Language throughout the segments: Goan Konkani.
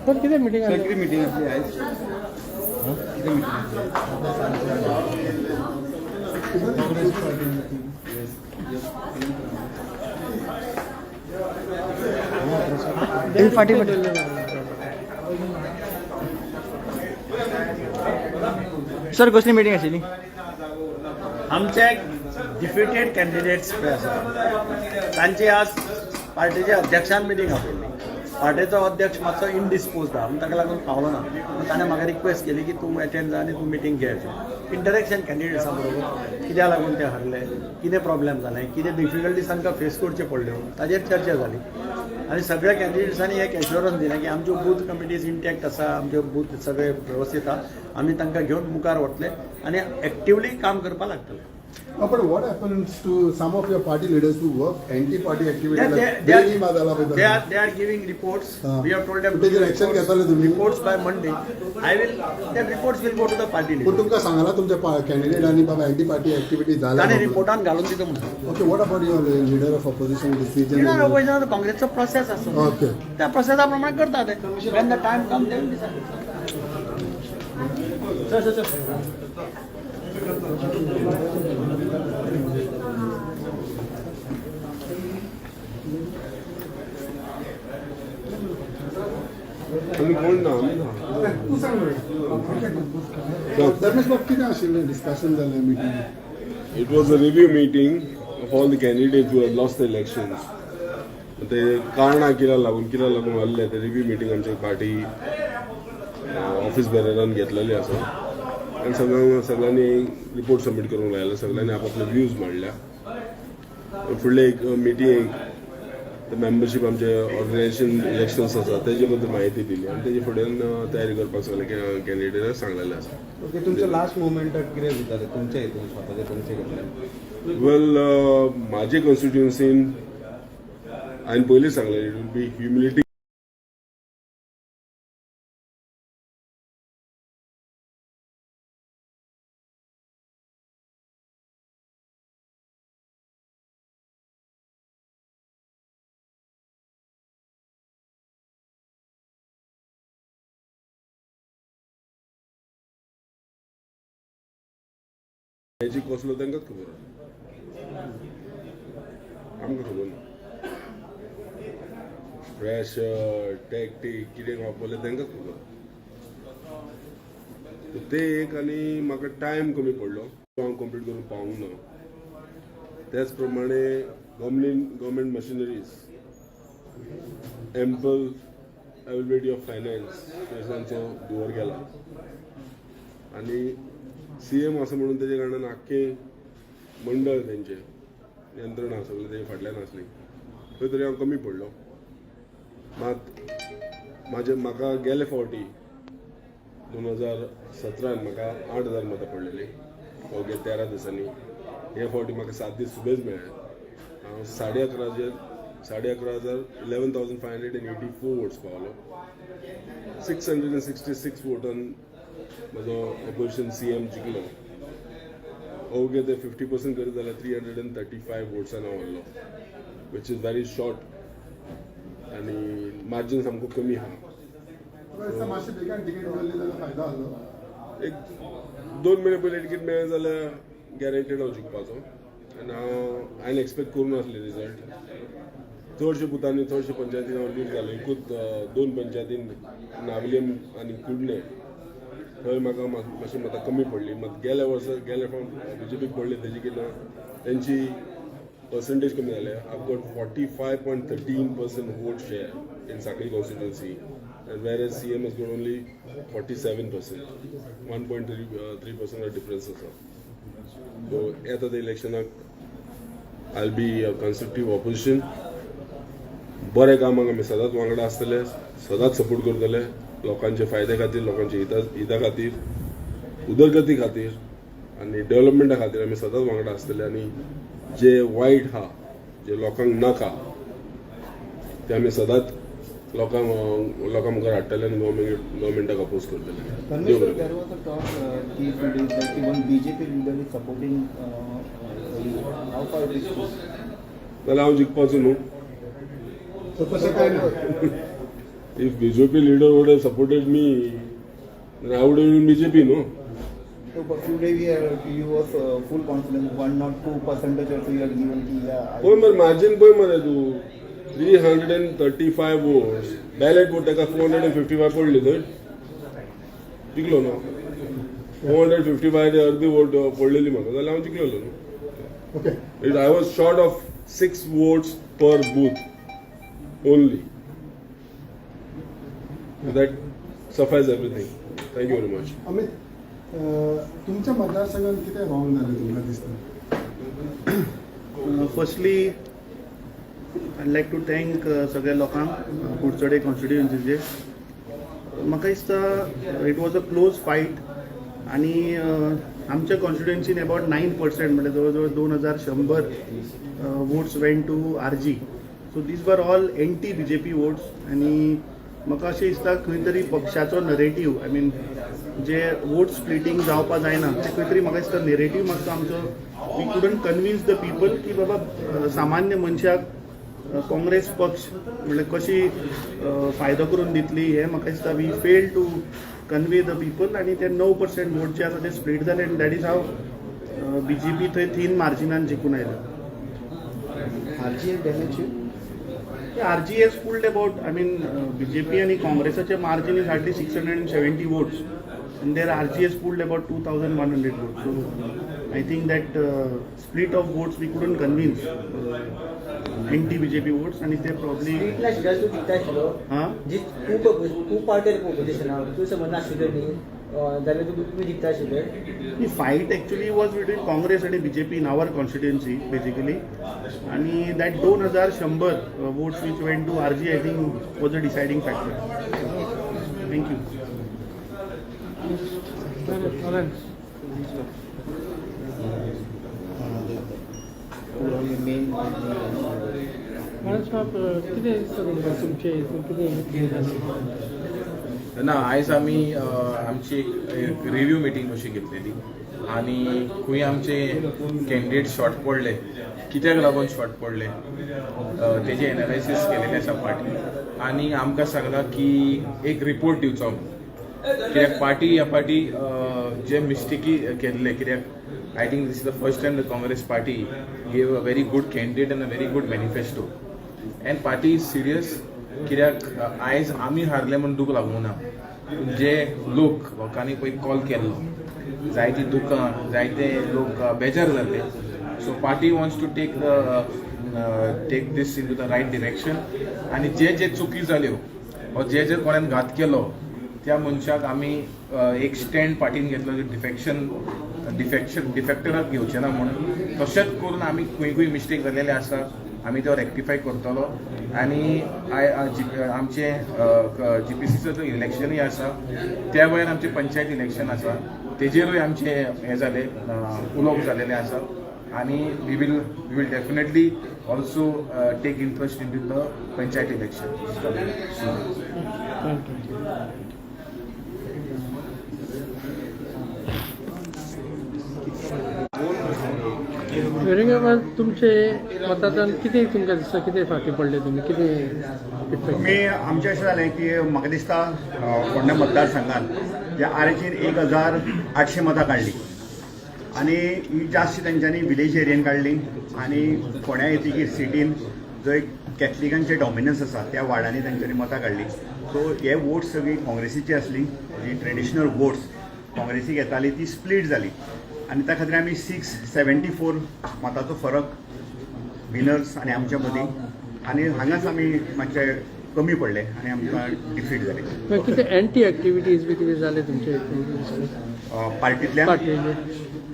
सर, कितें मिटींग? सर, कितें मिटींग आसली आयज? कितें मिटींग आसली? फाटी फाटी. सर, कसली मिटींग आशिल्ली? आमचे डिफिटेड कॅन्डिडेट्स पळय आसा, तांची आज पार्टीच्या अध्यक्षान मिटींग आपयल्ली. पार्टेचो अध्यक्ष मातसो इनडिस्पोज आहा म्हणून ताका लागून पावलो ना. पूण ताणें म्हाका रिक्वेस्ट केली की तूं एटेंड जा आनी तूं मिटींग घे. इंटरेक्शन कॅन्डिडेट्सां बरोबर, कित्याक लागून ते हरले, कितें प्रॉब्लेम जालें, कितें डिफिकल्टीज तांकां फेस करच्यो पडल्यो, ताजेर चर्चा जाली. आनी सगळ्या कॅन्डिडेट्सांनी एक एश्योरन्स दिलें की आमच्यो बूथ कमिटीज इंटॅक्ट आसा, आमच्यो बूथ सगळे वेवस्थीत आहा, आमी तांकां घेवन मुखार वतले आनी एक्टिवली काम करपाक लागतले. But what happens to some of your party leaders who work anti-party activity like They are, daily madala they are giving reports. We have told them पण तेजेर action घेतले तुम्ही? Reports by Monday. I will that reports will go to the party पण leader. तुमकां सांगला तुमच्या कॅन्डिडेटांनी, बाबा, अँटी पार्टी ऍक्टिव्हिटी ताणें जाल्या? रिपोर्टान घालून दिता म्हणून. Okay, what about your leader of opposition decision? Leader opposition, काँग्रेसचो प्रोसेस आसा. त्या प्रोसेसा प्रमाणे करता ते. When the time come, they will decide. Sir, sir, sir. आमी कोण ना, आमी ना. तूं सांग. धर्मेश बाब, कितें आशिल्लें डिस्कशन जालें meeting? It was a review meeting of all the candidates who had lost the elections. ते कारणां कित्याक लागून हरले, ते रिव्यू मिटींग आमच्या पार्टी ऑफिस बेररान घेतलेली आसा आनी सगळ्यांनी रिपोर्ट सबमीट करूंक लायले. सगळ्यांनी आपापले व्यूज मांडल्या. फुडले एक मिटींग मेंबरशीप, आमचे ऑर्गनायझेशन इलेक्शन्स आसा, तेजे बद्दल म्हायती दिली आनी तेजे फुडें तयारी करपाक सगळे कॅन्डिडेटाक सांगलेलें आसा. ओके, तुमच्या लास्ट मुवमेंटाक कितें जालें तुमच्या हितून, स्वताचे तुमचे घेतल्यान? वेल, म्हाजे कॉन्स्टिट्युन्सीन हांवें पयलीं सांगलें, it will be humility. हेजी कसलो तांकांच खबर आसा, आमकां खबर ना. प्रेशर, टॅक्टीक कितें वापरलें तांकांच खबर. ते एक आनी म्हाका टायम कमी पडलो, हांव कंप्लीट करूंक पावूंक ना. त्याच प्रमाणे government machineries, ample availability of finance, पयशांचो धुंवर गेला आनी सीएम आसा म्हणून तेजे कारणान आख्खें मंडळ, तेंचें यंत्रणा सगळें तेजे फाटल्यान आसली. खंय तरी हांव कमी पडलो. मात म्हाजे म्हाका गेले फावटी 2017न म्हाका 8000 मतां पडलेलीं अवघे 13 दिसांनी. हे फावटी म्हाका 7 दीस सुबेज मेळ्ळे. हांव 11,500चेर, 11,500, 11,584 votes पावलो. 666 वोटान म्हजो ऑपोजिशन सी एम जिखलो. अवघे ते 50% करीत जाल्यार 335 वोट्सान हांव हरलो, which is very short आनी मार्जीन सामको कमी आहा. मातशें बेगीन तिकेट मेळ्ळी जाल्यार फायदो आसलो. एक 2 म्हयने पयलीं टिकेट मेळ्ळें जाल्यार गॅरंटीड हांव जिखपाचो आनी हांवें एक्सपेक्ट करूं नासलें रिजल्ट. चडशे बुथांनी, चडशे पंचायतीन हांव लीड जालो. एकूच दोन पंचायतीन, नावलियम आनी कुडणे, थंय म्हाका मातशी मतां कमी पडली. मात गेल्या वर्सा, गेल्या फावट बीजेपीक पडली तेजी कितें तेंची पर्संटेज कमी जाले. I got 45.13% vote share in Sanquelim constituency, and whereas CM has got only 47%, 1.33% difference आसा. सो येता ते इलेक्शनाक I be a constructive opposition. बऱ्या कामाक आमी सदांच वांगडा आसतले, सदांच सपोर्ट करतले. लोकांचे फायदे खातीर, लोकांच्या हिता खातीर, उदरगती खातीर आनी डेव्हलपमेंटा खातीर आमी सदांच वांगडा आसतले. आनी जे वायट आहा, जे लोकांक नाका, ते आमी सदांच लोकां मुखार हाडटले आनी गव्हर्मेंटाक अपोज करतले. देव Dharmesh, बरें करूं. There was a talk these few days that even BJP leader is supporting you. How far it is true? जाल्यार हांव जिखपाचो न्हू. तर तशें काय ना. If BJP leader would have supported me, then I would have been BJP, no? So, but today we are, you was full confidence, 1 not 2 percentage also you are given की yeah. पळय मरे, मार्जीन पळय मरे तूं, 335 votes, ballot vote ताका 455 पडली थंय, जिखलो न्हू. 455 अर्दी वोट पडलेली म्हाका जाल्यार हांव जिखलेलो न्हू. Okay. I was short of six votes per booth only. That suffice everything. Thank you very much. Amit, तुमच्या मतदारसंघात कितें रॉंग जालें तुमकां दिसता? Firstly, I like to thank सगळ्या लोकांक कुडचडे कॉन्स्टिट्युएन्सीचे. म्हाका दिसता it was a close fight आनी आमच्या कॉन्स्टिट्युएन्सीन अबाउट 9%, म्हणजे जवळ जवळ 2100 votes went to RG. So these were all anti BJP votes. आनी म्हाका अशें दिसता, खंय तरी पक्षाचो नरेटीव, I mean, J vote splitting जावपा जायना ते खंय तरी म्हाका दिसता नेरेटीव मातसो आमचो, we couldn't convince the people की बाबा, सामान्य मनशाक काँग्रेस पक्ष म्हणल्यार कशी फायदो करून दितली हें म्हाका दिसता we fail to convey the people. आनी ते 9% वोट जे आसा ते स्प्लीट जाले आनी that is how BJP थंय थीन मार्जिनान जिखून आयले. RG damage you? RG has pulled about, I mean, BJP आणि काँग्रेसाचे margin is hardly 670 votes and there RG has pulled about 2100 votes. So I think that split of votes, we couldn't convince anti BJP votes आणि ते प्रॉब्ली स्प्लीट नाशिल्ल्यार तूं जिखता आशिल्लो? हां. जी खूब खूब पार्टी ऑपोजिशना, तूं समज नाशिल्लो न्ही जाल्यार तूं तुमी जिखता आशिल्ले? The fight actually was between Congress आणि BJP in our constituency basically आणि that 2100 votes which went to RG, I think, was a deciding factor. Thank you. Main साहेब, कितें दिसता तुमकां, तुमचे हितून कितें जालें? ना, आयज आमी आमची एक रिव्यू मिटींग अशी घेतलेली आनी खंय आमचे कॅन्डिडेट शॉर्ट पडले, कित्याक लागून शॉर्ट पडले, तेजें एनालायसीस केलेलें आसा पार्टी आनी आमकां सांगलां की एक रिपोर्ट दिवचो म्हणून, कित्याक पार्टी ह्या पार्टी जे मिस्टेकी केल्ले, कित्याक I think this is the first time the Congress party gave a very good candidate and a very good manifesto and party is serious. कित्याक आयज आमी हारले म्हूण दूख लागूंक ना, पूण जे लोक लोकांनी पळय कॉल केल्लो, जायती दुकां, जायते लोक बेजार जाल्ले. So party wants to take this into the right direction आनी जे जे चुकी जाल्यो वा जे जे कोणान घात केलो त्या मनशाक आमी एक स्टँड पार्टीन घेतलो, डिफेक्शन डिफेक्टराक घेवचे ना म्हणून. तशेंच करून आमी खंय खंय मिस्टेक जालेले आसा, आमी तो रेक्टिफाय करतलो. आनी आमचे जीपीसीचो इलेक्शनूय आसा, त्या वयर आमचे पंचायत इलेक्शन आसा, तेजेरूय आमचे हे जाले, उलोवप जालेलें आसा आनी we will definitely also take interest in the panchayat election. Thank you. वेरेंगाबाद तुमचे मतांतल्यान कितें तुमकां दिसता, कितें फाटीं पडले तुमी, कितें इफेक्ट? मी आमचें अशें जालें की म्हाका दिसता फोंडें मतदारसंघात जे आरजीन 1800 मतां काडली आनी ही जास्तशी तेंच्यांनी विलेज एरियेन काडली आनी फोंड्या येतकीर सिटीन जंय कॅथलिकांचें डॉमिनन्स आसा त्या वार्डांनी तेंच्यांनी मतां काडली. सो हे वोट्स सगळी काँग्रेसीची आसली. जी ट्रेडिशनल वोट्स काँग्रेसीक येताली ती स्प्लीट जाली आनी त्या खातीर आमी 674 मताचो फरक विनर्स आनी आमच्या मदीं आनी हांगाच आमी मातशे कमी पडले आनी आमकां डिफीट जाले. मागीर कितें एंटी एक्टिविटीज बी कितें जाले तुमचे हितून? पार्टींतल्यान? पार्टीचे.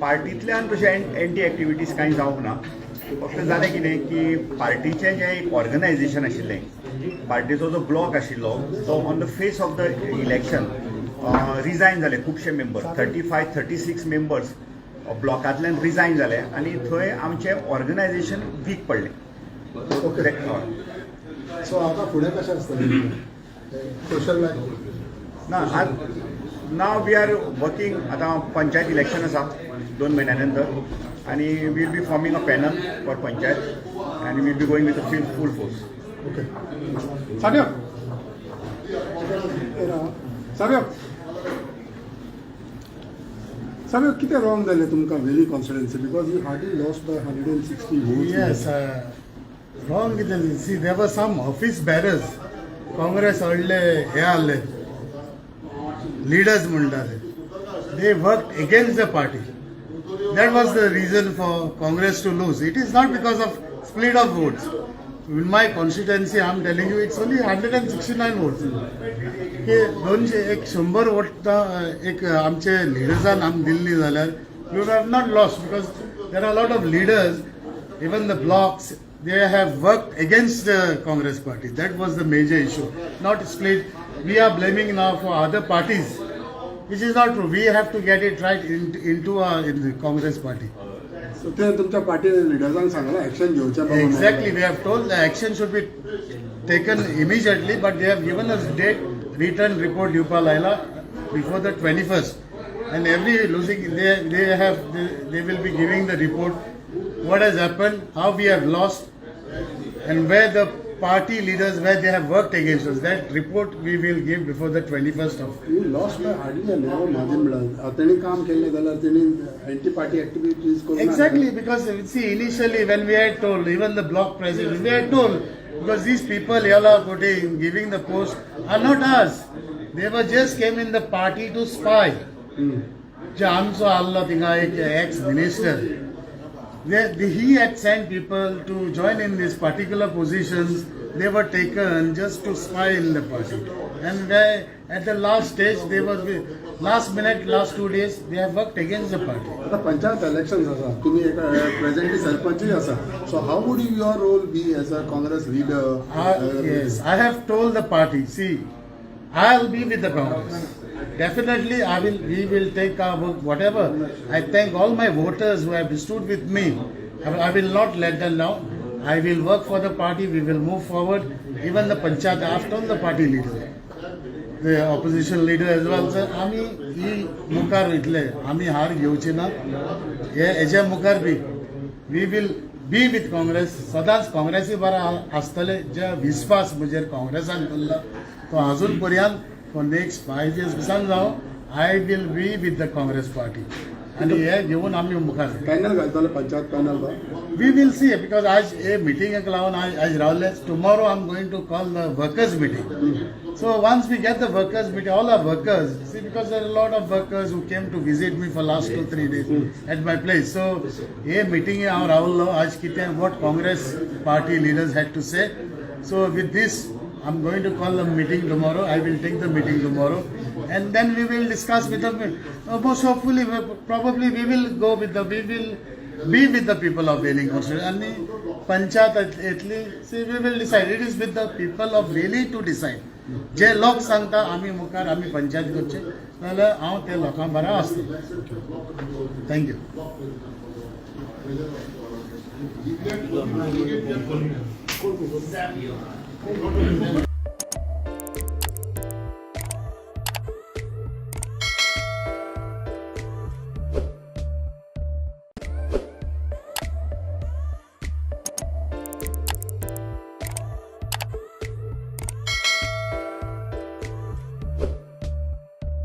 पार्टींतल्यान तशें एंटी एक्टिविटीज कांय जावंक ना. फक्त जालें कितें की पार्टीचें जें एक ऑर्गनायझेशन आशिल्लें, पार्टीचो जो ब्लॉक आशिल्लो तो on the face of the election resign जाले खुबशे member. 35, 36 members ब्लॉकांतल्यान resign जाले आनी थंय आमचें ऑर्गनायझेशन वीक पडलें. ओके. हय. सो आता फुडें कशें आसतलें, सोशल लायफ? ना, now we are working. आतां पंचायत इलेक्शन आसा 2 म्हयन्या नंतर आनी we'll be forming a panel for panchayat आनी we'll be going with full force. Okay, Sania. तर साव्यो, साव्यो, कितें रॉंग जालें तुमकां वेली constituency? Because you hardly lost by 160 votes. Yes, wrong कितें? See, there were some office bearers, Congress व्हडले हे आहले लिडर्स म्हणटा ते, they work against the party. That was the reason for Congress to lose. It is not because of split of votes. In my constituency, I am telling you, it's only 169 votes. की दोनशे एक शंबर वोट एक आमचे लिडर्सान आमी दिल्ली जाल्यार we have not lost, because there are lot of leaders, even the blocks, they have worked against the Congress party. That was the major issue, not split. We are blaming now for other parties, which is not true. We have to get it right in the Congress party. So ते तुमच्या पार्टी लिडर्सांक सांगलां एक्शन घेवचें बाबा? Exactly, we have told the action should be taken immediately, but they have given us date, written report दिवपा लायला before the 21st. And every losing, they will be giving the report, what has happened, how we have lost, and where the party leaders, where they have worked against us. That report we will give before the 21st of. You lost by hardly a narrow margin म्हणल्यार तेणी काम केल्लें जाल्यार तेणी एंटी पार्टी एक्टिविटीज करून. Exactly, because see, initially when we had told, even the block president, we had told, because these people you all are putting, giving the post, are not us. They were just came in the party to spy. जे आमचो आहलो थिंगा एक ex minister, he had sent people to join in these particular positions. They were taken just to spy in the party. And they, at the last stage, they were, last minute, last 2 days, they have worked against the party. आता पंचायत इलेक्शन्स आसा, तुमी एक प्रेझेंटली सरपंचूय आसा, so how would your role be as a Congress leader? Yes, I have told the party, see, I'll be with the Congress. Definitely, I will. We will take our work, whatever. I thank all my voters who have stood with me. I will not let them down. I will work for the party. We will move forward. Even the panchayat, I have told the party leader, the opposition leader as well, sir, आमी ही मुखार वयतले, आमी हार घेवची ना. हे हेज्या मुखार बी we will be with Congress. सदांच काँग्रेसी बरा आसतले. जे विस्वास म्हजेर काँग्रेसान दवरला तो अजून पर्यंत फॉर नेक्स्ट 5 इयर्स बिसान जावं, I will be with the Congress party आनी हे घेवन आमी मुखार वयतले. पॅनल घालतले, panchayat panel? We will see, because आज हे मिटिंगेक लागून आज आज रावले. Tomorrow I am going to call the workers meeting. So once we get the workers meeting, all our workers, see, because there are lot of workers who came to visit me for last 2-3 days at my place. So hey मिटिंगे हांव रावल्लो आज कितें, what Congress party leaders had to say. So with this, I am going to call a meeting tomorrow. I will take the meeting tomorrow and then we will discuss with the most hopefully, probably we will go with the we will be with the people of Velim constituency. आणि पंचायत येतली, see, we will decide. It is with the people of Velim to decide. जे लोक सांगता आमी मुखार आमी पंचायत करचे जाल्यार हांव ते लोकां बरा आसतलो. Thank you.